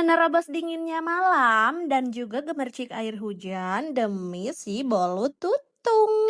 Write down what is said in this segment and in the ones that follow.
Menerobos dinginnya malam dan juga gemercik air hujan demi si bolu tutung.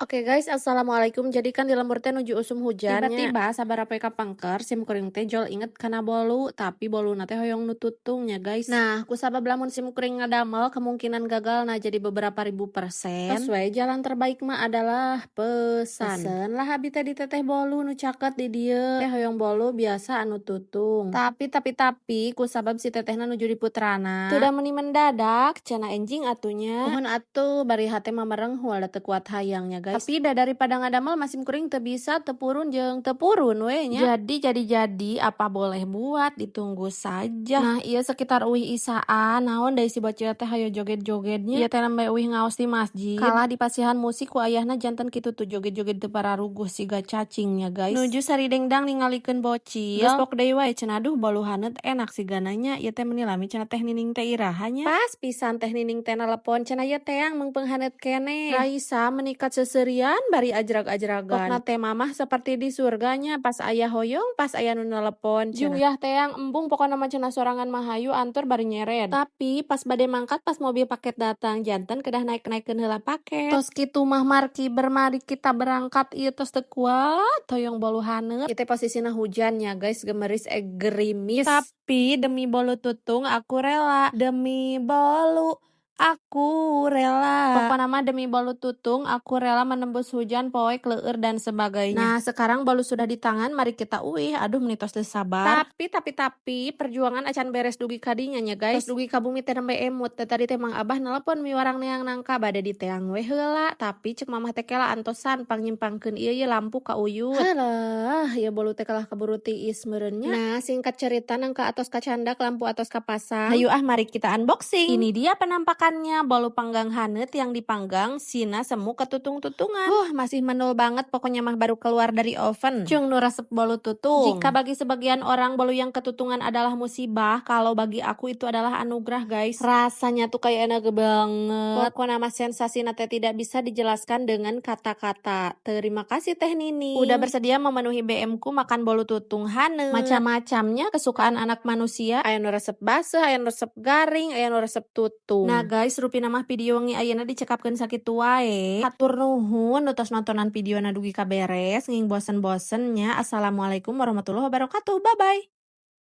Oke guys, assalamualaikum. Jadi kan di lembur teh nuju usum hujan. Tiba-tiba sabaraha poe kapengker sim kuring teh jol inget kana bolu, tapi boluna teh hoyong nu tutung nya, guys. Nah, kusabab lamun sim kuring ngadamel kemungkinan gagal nah jadi beberapa ribu persen. Tos we, jalan terbaik mah adalah pesan. Pesen lah abi teh di teteh bolu nu caket di dieu. Teh hoyong bolu biasa anu tutung. Tapi kusabab si tetehna nuju di putrana. Teu da meuni mendadak, cenah enjing atuh nya. Muhun atuh, bari hate mah merenghul da teu kuat hayang nya, guys. Tapi da daripada ngadamel mah sim kuring teu bisa, teu purun jeung teu purun we nya. Jadi apa boleh buat, ditunggu saja. Nah, ieu sekitar uih isaan, naon deui si bocil teh hayo joget-jogetnya. Ieu teh nembe uih ngaos di masjid. Kalah dipasihan musik ku ayahna, janten kitu tuh joget-joget teu pararuguh siga cacing nya, guys. Nuju saridengdang ningalikeun bocil. Geus pok deui wae cenah, aduh, bolu haneut enak sigana nya. Ieu teh meuni lami cenah, Teh Nining teh iraha nya. Pas pisan Teh Nining teh nelepon cenah, ieu teang meungpeung haneut keneh. Raisa meni kaseuserian bari ajrag-ajragan. Pokna teh mamah seperti di surganya, pas aya hoyong, pas aya nu nelepon. Juyah teang embung pokona mah cenah, sorangan mah hayu antur bari nyered. Tapi pas bade mangkat, pas mobil paket datang, janten kedah naek-naekkeun heula paket. Tos kitu mah marki bermari kita berangkat, ieu tos teu kuat hoyong bolu haneut. Ieu teh posisina hujan nya, guys, gemeris gerimis. Tapi demi bolu tutung aku rela. Demi bolu aku rela. Pokona mah demi bolu tutung aku rela menembus hujan, poek, leueur, dan sebagainya. Nah, sekarang bolu sudah di tangan, mari kita uih. Aduh, meni tos teu sabar. Tapi perjuangan acan beres dugi ka dinya nya, guys. Tos dugi ka bumi teh nembe emut. Teh tadi teh Mang Abah nelepon miwarang neang nangka, bade diteang we heula. Tapi cek mamah teh kela antosan pangnyempangkeun ieu ye lampu ka uyut. Halah, ieu bolu teh kalah kaburu tiis meureun nya. Nah, singkat cerita nangka atos kacandak, lampu atos kapasang. Hayu ah, mari kita unboxing. Ini dia penampakannya, bolu panggang haneut yang dipanggang sina semu ketutung-tutungan. Masih menul banget, pokoknya mah baru keluar dari oven. Cung nu resep bolu tutung. Jika bagi sebagian orang bolu yang ketutungan adalah musibah, kalau bagi aku itu adalah anugerah, guys. Rasanya tuh kayak enak banget. Pokoknya mah sensasi teh tidak bisa dijelaskan dengan kata-kata. Terima kasih, Teh Nini. Udah bersedia memenuhi BM ku makan bolu tutung haneut. Macam-macamnya kesukaan anak manusia. Aya nu resep baseuh, aya nu resep garing, aya nu resep tutung. Nah guys, rupina mah video wengi ayeuna dicekapkeun sakitu wae. Hatur nuhun nu tos nontonan videona dugi ka beres, nging bosen-bosen nya. Assalamualaikum warahmatullahi wabarakatuh. Bye bye.